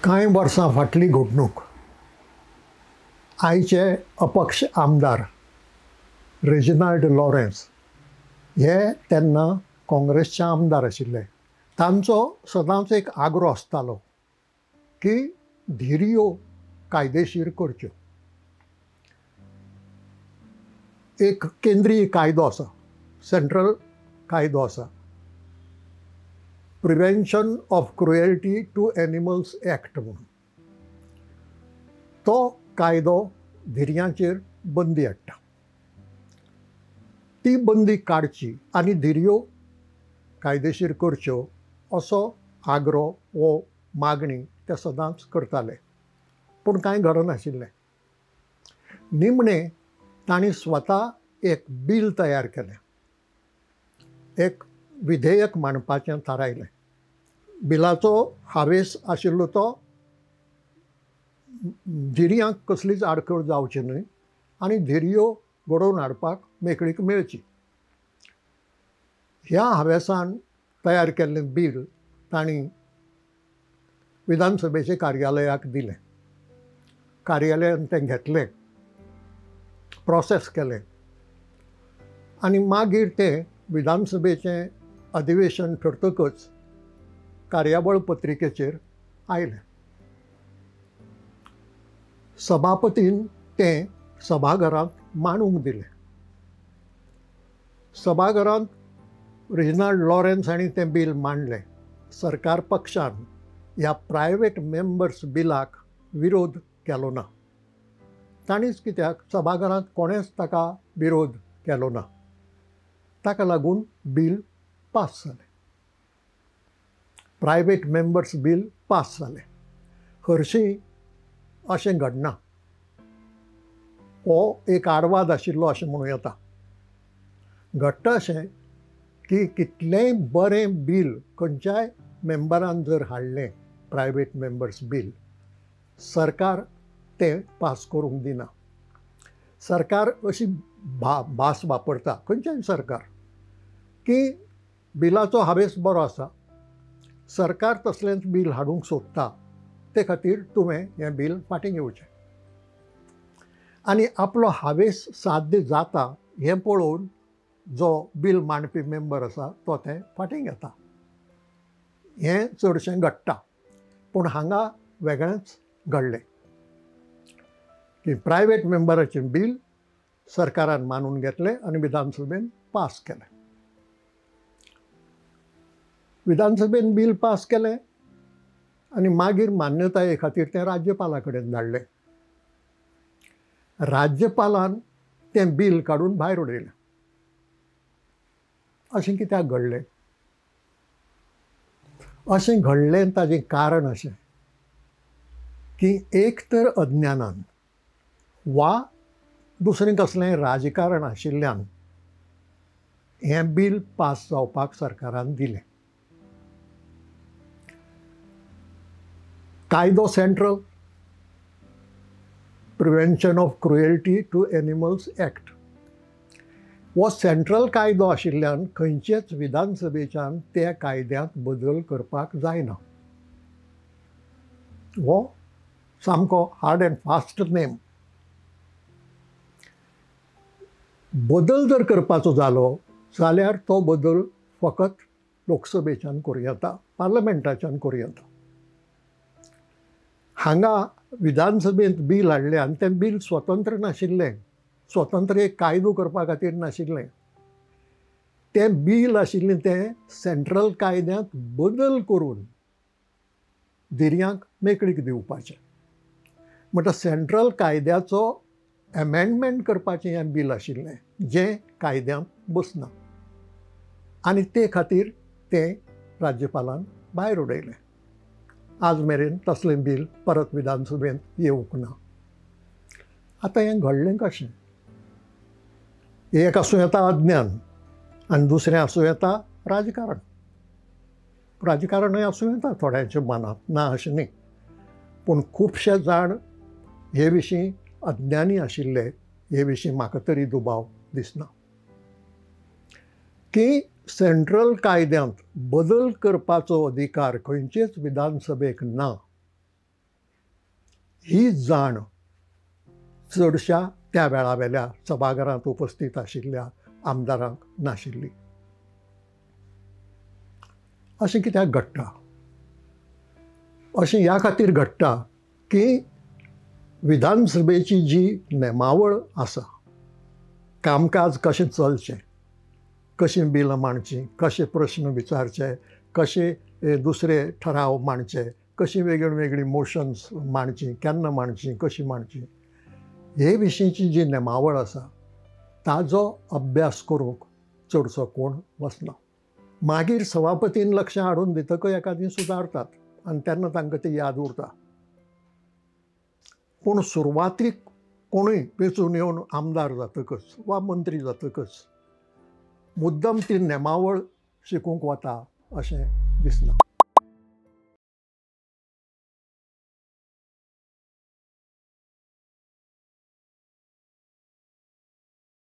कांय वर्सां फाटली घडणूक. आयचे अपक्ष आमदार रेजिनाल्ड लॉरेन्स हे तेन्ना काँग्रेसचे आमदार आशिल्ले. तांचो सदांच एक आग्रो आसतालो की धिरयो कायदेशीर करच्यो. एक केंद्रीय कायदो आसा, सेंट्रल कायदो आसा, prevention of cruelty to animals act म्हणून. तो कायदो धिरयांचेर बंदी हाडटा. ती बंदी काडची आनी धिरयो कायदेशीर करच्यो असो आग्रो वो मागणी ते सदांच करताले. पूण कांय घडनाशिल्लें. निमणें तांणी स्वता एक बील तयार केलें, एक विधेयक मांडपाचें थारायलें. बिलाचो हावेस आशिल्लो तो धिरयांक कसलीच आडखळ जावची न्हय आनी धिरयो घडोवन हाडपाक मेकळीक मेळची. ह्या हावेसान तयार केल्लें बील तांणी विधानसभेच्या कार्यालयाक दिलें. कार्यालयान तें घेतलें, प्रोसेस केलें आनी मागीर तें विधानसभेचें अधिवेशन ठरतकच कार्यावळ पत्रिकेचेर आयलें. सभापतीन तें सभाघरांत मांडूंक दिलें. सभाघरांत रेजिनाल्ड लॉरेन्स हांणी तें बील मांडलें. सरकार पक्षान ह्या प्रायवेट मेंबर्स बिलाक विरोध केलो ना. तांणीच कित्याक, सभाघरांत कोणेंच ताका विरोध केलो ना. ताका लागून बील पास जालें. प्रायवेट मेंबर्स बील पास जालें. हरशीं अशें घडना, हो एक आडवाद आशिल्लो अशें म्हणूं येता. घडटा अशें की कितलेंय बरें बील खंयच्याय मेंबरान जर हाडलें, प्रायवेट मेंबर्स बील, सरकार तें पास करूंक दिना. सरकार अशी भास वापरता, खंयचेंय सरकार, की बिलाचो हावेस बरो आसा, सरकार तसलेंच बील हाडूंक सोदता, ते खातीर तुवें हें बील फाटीं घेवचें. आनी आपलो हावेस साध्य जाता हें पळोवन जो बील मांडपी मेंबर आसा तो तें फाटीं घेता. हें चडशें घडटा. पूण हांगा वेगळेंच घडलें की प्रायवेट मेंबराचें बील सरकारान मानून घेतलें आनी विधानसभेन पास केलें. विधानसभेन बील पास केलें आनी मागीर मान्यताये खातीर तें राज्यपाला कडेन धाडलें. राज्यपालान तें बील काडून भायर उडयलें. अशें कित्याक घडलें? अशें घडलें ताजें कारण अशें की एक तर अज्ञानान वा दुसरें कसलें राजकारण आशिल्ल्यान हें बील पास जावपाक सरकारान दिलें. कायदो central, prevention of cruelty to animals act, हो सेंट्रल कायदो आशिल्ल्यान खंयचेच विधानसभेच्यान त्या कायद्यांत बदल करपाक जायना. हो सामको हार्ड अँड फास्ट नेम. बदल जर करपाचो जालो जाल्यार तो बदल फकत लोकसभेच्यान करूं येता, पार्लमेंटाच्यान करूं येता. हांगा विधानसभेंत बील हाडलें आनी तें बील स्वतंत्र नाशिल्लें, स्वतंत्र एक कायदो करपा खातीर नाशिल्लें. तें बील आशिल्लें तें सेंट्रल कायद्यांत बदल करून धिरयांक मेकळीक दिवपाचें. म्हणटा सेंट्रल कायद्याचो एमेंडमेंट करपाचें हें बील आशिल्लें जें कायद्यांत बसना आनी ते खातीर तें राज्यपालान भायर उडयलें. आज मेरेन तसलें बील परत विधानसभेंत येवंक ना. आतां हें घडलें कशें? एक आसूं येता अज्ञान आनी दुसरें आसूं येता राजकारण. राजकारणूय आसूं येता थोड्यांच्या मनांत, ना अशें न्ही, पूण खुबशे जाण हे विशीं अज्ञानी आशिल्ले हे विशीं म्हाका तरी दुबाव दिसना. की सेंट्रल कायद्यांत बदल करपाचो अधिकार खंयचेच विधानसभेक ना ही जाण चडश्या त्या वेळावेल्या सभाघरांत उपस्थित आशिल्ल्या आमदारांक नाशिल्ली. अशें कित्याक घडटा? अशें ह्या खातीर घडटा की विधानसभेची जी नेमावळ आसा, कामकाज कशें चलचें, कशीं बिलां मांडचीं, कशे प्रश्न विचारचे, कशे दुसरे ठराव मांडचे, कशीं वेगळीं वेगळीं मोशन्स मांडचीं, केन्ना मांडचीं, कशीं मांडचीं, हे विशींची जी नेमावळ आसा ताजो अभ्यास करूंक चडसो कोण वचना. मागीर सभापतीन लक्ष हाडून दितकच एकादी सुदारतात आनी तेन्ना तांकां ती याद उरता. पूण सुरवातीक कोणूय वेंचून येवन आमदार जातकच वा मंत्री जातकच मुद्दम ती नेमावळ शिकूंक वता अशें दिसना.